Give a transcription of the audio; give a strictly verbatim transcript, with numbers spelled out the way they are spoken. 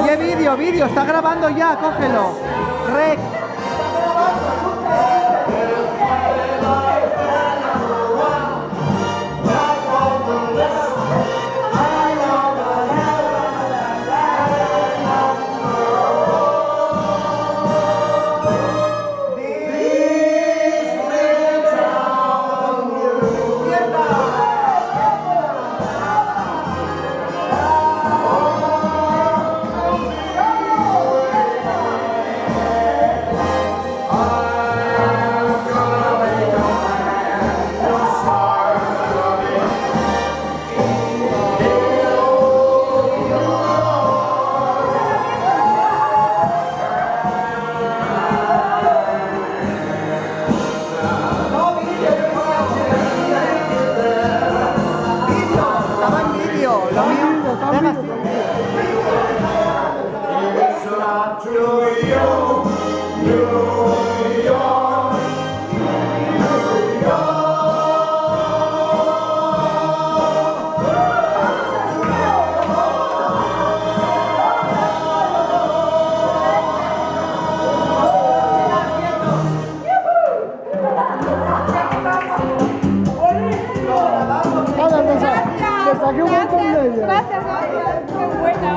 Ye vídeo, vídeo, está grabando ya, cógelo. Rec. Vídeo, estaba en vídeo, lo mío. Venga. Ala, me sa-, me saqué un montón de ellas. Gracias, gracias. Qué buena.